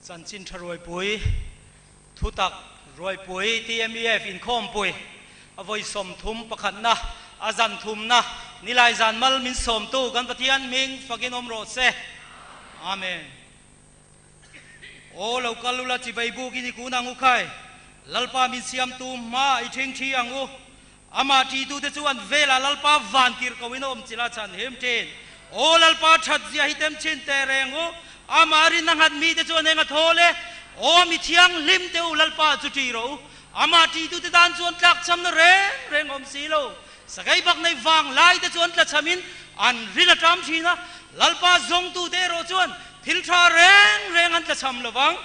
Chanchin tha ruaipui, thutak ruaipui TMEF inkhawmpui a vawi 31 na, a zan thumna, nilai zan mal min sawmtu kan Pathian hming fakin awm rawh se. Amen. Aw lo kal ula chibai buk in i kun ang u khai, Lalpa min siamtu hma i thing thi ang u. Amah ṭihtute chu an velah Lalpa van tirh ko in a awm chila chhan him ṭhin. Aw Lalpa ṭhat zia hi tem chhin teh reng u, amah rin a nghat mite chu an eng a thawl e. Aw mi thianghlim te u Lalpa chu ṭih rawh u, amah ṭihtute tan chuan tlakchhamna reng reng awm si lo. Sakei bak nei vang lai te chu an tlachhamin an rin a ṭam ṭhin a, Lalpa zawngtute erawh chuan thil ṭha reng reng an tlachham lo vang.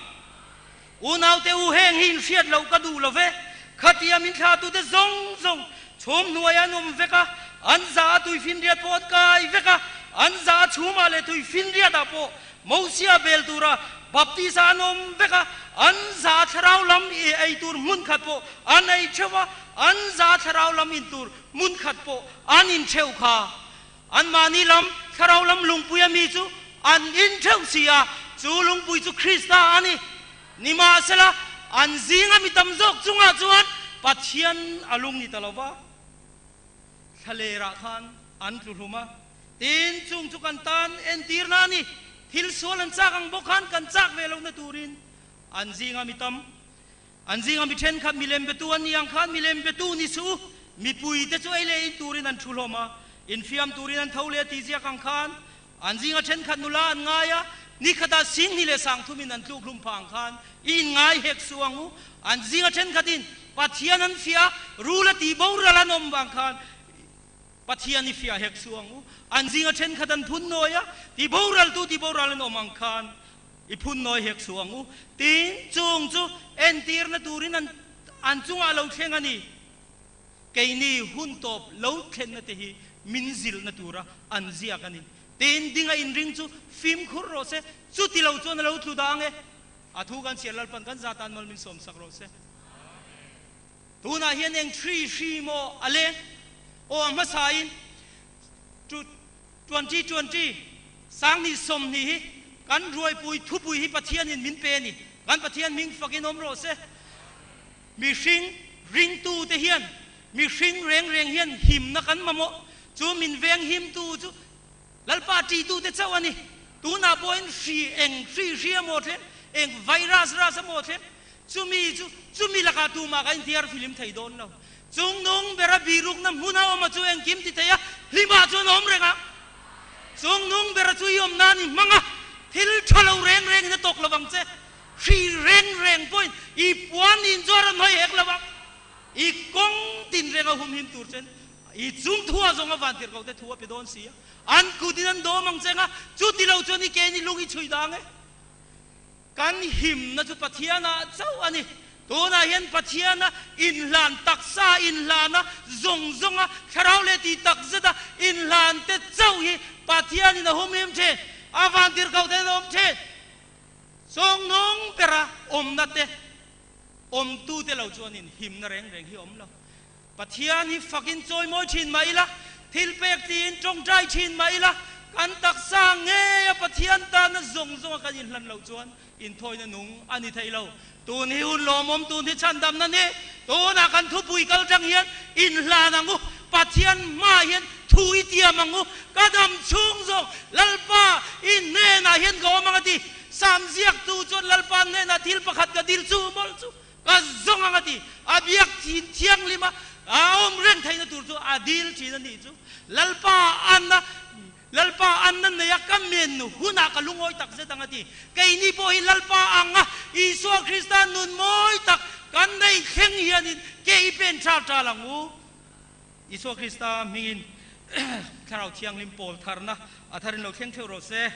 Unaute u heng hi inhriat loh ka duh lo ve, khatia min thlahtute zawng zawng chhum hnuai an awm vek a, an za a tuifinriat pawh an kai vek a, an za a chhumah leh tuifinriatah pawh Mosia bel tura baptisa an awm vek a, an za a thlarau lam i ei tur hmun khat pawh an ei theuh a, an za a thlarau lam in tur hmun khat pawh an in theuh kha. Anmahni lam thlarau lam lungpui a mi chu an in theuh si a, chu lungpui chu Krista a ni. Nimahsela, an zinga mi tam zawk chungah chuan Pathian a lung ni ta lo va, thlalerah khan an tlu hlum a. Tin, chung chu kan tan entirna a ni. Thil sual an chak ang bawk khan kan chak ve lohna turin an zinga mi tam An zinga mi thenkhat milem betu an ni ang khan milem betu ni suh u, mipuite chu ei leh in turin an thu hlawm a, infiam turin an tho leh a ti ziak ang khan an zinga thenkhat nula an ngai a, nikhatah 2000 leh 3000 in an tluk hlum phah ang khan i inngai hek suh ang u, an zinga thenkhatin Pathian an fiah a, rul a tih boral an awm vang khan Pathian i fiah hek suh ang u, an zinga thenkhat an phun nawi a, ti boraltu ti boral an awm ang khan I phun nawi hek suh ang u. Tin, chung chu entirna turin an an chungah lo thleng a ni. Keini hun tawp lo thlenna te hi min zilhna tura an ziak a ni. Tin, dinga inring chu fimkhur rawh se, chuti lo chuan a lo tlu dang e. A thu kan chhiar Lalpan kan zatan mal min sawmsak rawh se. Tunah hian eng hri hri maw a leng? Aw a hmasain 2020 2020 hi kan ruaipui thupui hi Pathianin min pe a ni. Kan Pathian hming fakin awm rawh se. Mihring ringtute hian mihring reng reng hian himna kan mamawh. Chu min veng himtu chu Lalpa ṭitute chauh a ni. Tunah pawhin hri eng hri hri a maw thleng, eng virus ras a maw thleng, chumi chu chumi lakah tumah kan inthiar filim thei dawn lo. Chung nung bera birukna hmuna awm a chu engkim ti thei a, hlimah chuan a awm reng a. Chung nung bera chu i awm nan i hmang a, thil tha lo reng rengin a tawk lo vang che. Hri reng reng pawhin i puan in chu a rawn hawi hek lo vang. I kawng tin renga humhim tur chen i chung thua zawnga van tirh ko te thu a pe dawn si a. An kutin an dawm ang cheng a, chuti lo chuan i ke ni lung i chhui dang e. Kan himna chu Pathianah chauh a ni. Tunah hian Pathiana inhlan taksa inhlana zawng zawnga thlarau leh tih tak zeta inhlan te chauh hi Pathianin a humhim thin. A van tirh ko ten a awm thin. Chawngnawng bera awmna te awmtute lo chuanin himna reng reng hi awm lo. Pathian hi fakin chawimawi thin mah ila, thil pek tiin tawngtai thin mah ila, kan taksa ngeia Pathian tana zawng zawnga kan inhlan loh chuan inthawina nung a ni thei lo. Tun hi hun lawmawm, tun hi chhandamna ni. Tunah kan thupui kal tang hian inhlan ang u, Pathian hmaah hian thu i tiam ang u, ka dam chhung zawng Lalpa i hnenah hian ka awm ang a ti. Sam ziaktu chuan Lalpa hnenah thil pakhat ka dil chu mawlh chu Ka zawng ang a ti. A biak thin thianghlim a, a awm reng theihna tur chu a dil thin a nih chu. Lalpa anna, Lalpa anna nei a ka men hunah ka lungawi tak zet ang a ti. Keini pawh hi Lalpa ang a, Isua Krista nun mawi tak kan nei thleng hianin ke i pen ṭhal ṭhal ang u. Isua Krista hmingin Thlarau Thianghlim pawl tharna a tharin lo thleng theuh rawh se.